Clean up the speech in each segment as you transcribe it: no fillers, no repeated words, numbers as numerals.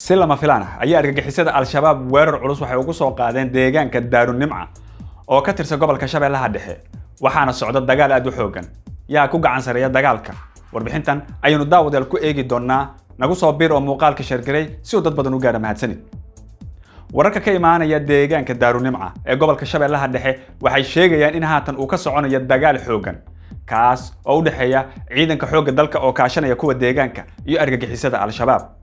Si lama filaan ah ayaa argagixisada Al-Shabaab weerar culus waxay ugu soo qaadeen deegaanka Daarunimca oo ka tirsan gobolka Shabeellaha Dhexe, waxaana socda dagaal aad u xoogan. Yaa ku gacan sareeya dagaalka? Warbixintan ayaynu daawadayaal ku eegi doonaa. Nagu soo bir oo muuqaalka share garee si uu dad badan u gaara. Mahadsanid. Wararka ka imaanaya deegaanka Daarunimca ee gobolka Shabeellaha Dhexe waxay sheegayaan in haatan uu ka soconayo dagaal xoogan, kaas oo u dhexeeya ciidanka xoogga dalka oo kaashanaya kuwa deegaanka iyo argagixisada Al-Shabaab.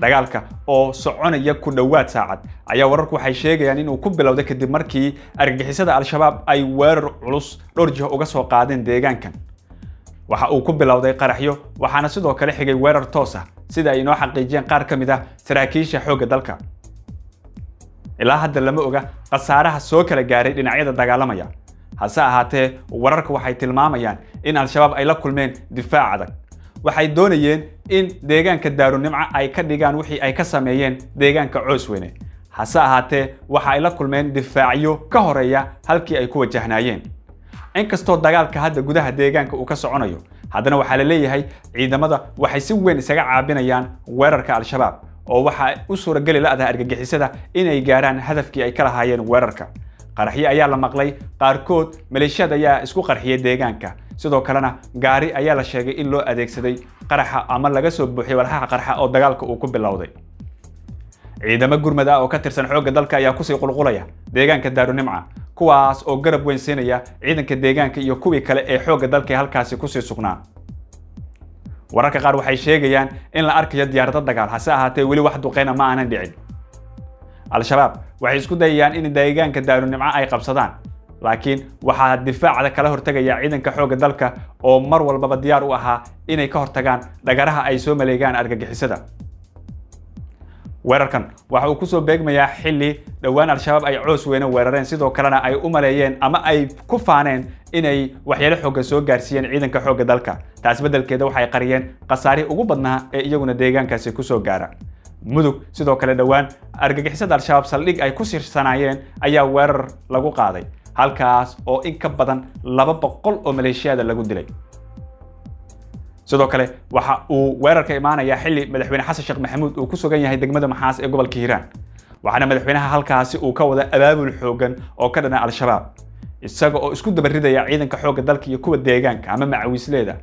Dagaalka oo soconaya ku dhowaad saacad ayaa wararku waxay sheegayaan inuu ku bilowday kadib markii argagixisada Al-Shabaab ay weerar culus dhowr jiho uga soo qaadeen deegaankan. Waxa uu ku bilowday qaraxyo, waxaana sidoo kale xigay weerar toos ah, sida ay inoo xaqiijiyeen qaar ka mid ah saraakiisha xoogga dalka. Ilaa hadda lama oga khasaaraha soo kala gaaray dhinacyada dagaalamaya. Hase ahaatee, wararka waxay tilmaamayaan in Al-Shabaab ay la kulmeen difaac adag. Waxay doonayeen in deegaanka Daarunimca ay ka dhigaan wixii ay ka sameeyeen deegaanka Coosweyne. Hase ahaatee, waxa ay la kulmeen difaacyo ka horeeya halkii ay ku wajahnaayeen. Inkastoo dagaalka hadda gudaha deegaanka uu ka soconayo, haddana waxaa la leeyahay ciidamada waxay si weyn isaga caabinayaan weerarka Al-Shabaab, oo waxaa u suurageli la'daha argagixisada inay gaaraan hadafkii ay ka lahaayeen weerarka. Qaraxyo ayaa la maqlay, qaarkood maleeshiyaad ayaa isku qarxiyay deegaanka. Sidoo kalena gaari ayaa la sheegay in loo adeegsaday qaraxa ama laga soo buuxiyay walxaha qarxa oo dagaalka uu ku bilowday. Ciidamo gurmad ah oo ka tirsan xoogga dalka ayaa kusii qulqulaya deegaanka Daarunimca, kuwaas oo garab weyn siinaya ciidanka deegaanka iyo kuwii kale ee xoogga dalka ee halkaasi kusii sugnaa. Wararka qaar waxay sheegayaan in la arkayo diyaarado dagaal. Hase ahaatee, weli wax duqeyna ma aanan dhicin. Al-Shabaab waxay isku dayayaan in deegaanka Daarunimco ay qabsadaan, laakiin waxaa difaacda kala hortagaya ciidanka xoogga dalka oo mar walbaba diyaar u ahaa inay ka hortagaan dhagaraha ay soo maleegaan argagixisada. Weerarkan waxa uu kusoo beegmayaa xilli dhowaan Al-Shabaab ay Coos Weyne weerareen, sidoo kalena ay u maleeyeen ama ay ku faaneen inay waxyeelo xooggan soo gaarsiiyeen ciidanka xoogga dalka. Taas beddelkeeda waxay qariyeen khasaarihii ugu badnaa ee iyaguna deegaankaasi kusoo gaara. Mudug sidoo kale, dhowaan argagixisada Al-Shabaab saldhig ay ku sirsanaayeen ayaa weerar lagu qaaday, halkaas oo in ka badan 200 oo maleeshiyaada lagu dilay. Sidoo kale waxa uu weerarka imaanayaa xilli Madaxweyne Xasan Sheekh Maxamuud uu ku sugan yahay degmada Maxaas ee gobolka Hiiraan, waxaana madaxweynaha halkaasi uu ka wada abaabul xoogan oo ka dhana Al-Shabaab, isaga oo isku dabaridaya ciidanka xoogga dalka iyo kuwa deegaanka ama macawiisleeda,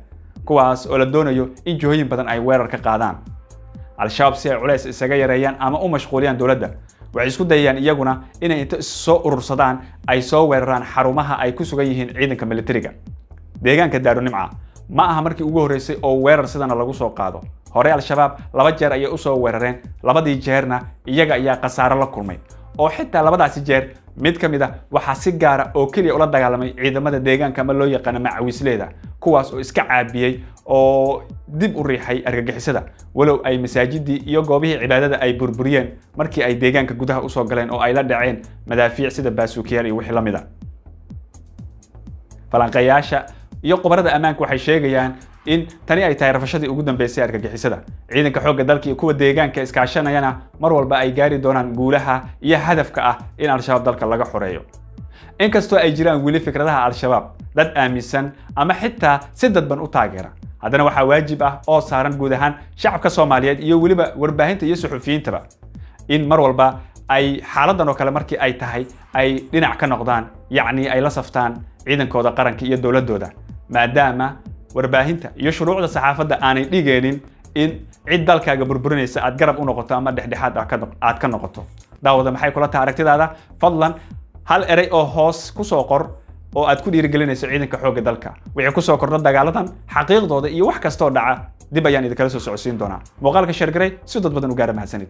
kuwaas oo la doonayo in jihooyin badan ay weerar ka qaadaan Al-Shabaab si ay culays isaga yareeyaan ama u mashquuliyaan dowladda. Waxay isku dayayaan iyaguna inay inta soo urursadaan ay soo weeraraan xarumaha ay ku sugan yihiin ciidanka militariga. Deegaanka Daarunimca ma aha markii ugu horreysay oo weerar sidana lagu soo qaado. Horey Al-Shabaab laba jeer ayay usoo weerareen, labadii jeerna iyaga ayaa khasaaro la kulmay, oo xitaa labadaasi jeer mid ka mid a waxaa si gaara oo keliya ula dagaalamay ciidamada deegaanka ama loo yaqaano macawiisleeda, kuwaas oo iska caabiyey oo dib u riixay argagixisada, walow ay masaajidii iyo goobihii cibaadada ay burburiyeen markii ay deegaanka gudaha usoo galeen oo ay la dhaceen madaafiic sida baasuukiyaal iyo wixii la mid a. Falanqeeyaasha iyo khubarada ammaanka waxay sheegayaan in tani ay tahay rafashadii ugu dambeysay argagixisada. Ciidanka xoogga dalka iyo kuwa deegaanka iskaashanayana mar walba ay gaari doonaan guulaha iyo hadafka ah in Al-Shabaab dalka laga xoreeyo. Inkastoo ay jiraan weli fikradaha Al-Shabaab dad aaminsan ama xitaa si dadban u taageera, haddana waxaa waajib ah oo saaran guud ahaan shacabka Soomaaliyeed iyo weliba warbaahinta iyo suxufiyiintaba in mar walba ay xaaladan oo kale markii ay tahay ay dhinac ka noqdaan, yacni ay la saftaan ciidankooda qaranka iyo dowladooda, maadaama warbaahinta iyo shuruucda saxaafadda aanay dhigeenin in cid dalkaaga burburinaysa aad garab u noqoto ama dhexdhexaad aad ka noqoto. Daawada, maxay kula tahay aragtidaada? Fadlan hal erey oo hoos kusoo qor oo aad ku dhiirigelinayso ciidanka xoogga dalka. Wixii kusoo kordho dagaaladan, xaqiiqdooda iyo wax kastoo dhaca, dib ayaan idinkala soo socodsiin doonaa. Muuqaalka share garee si dad badan u gaara. Mahadsanid.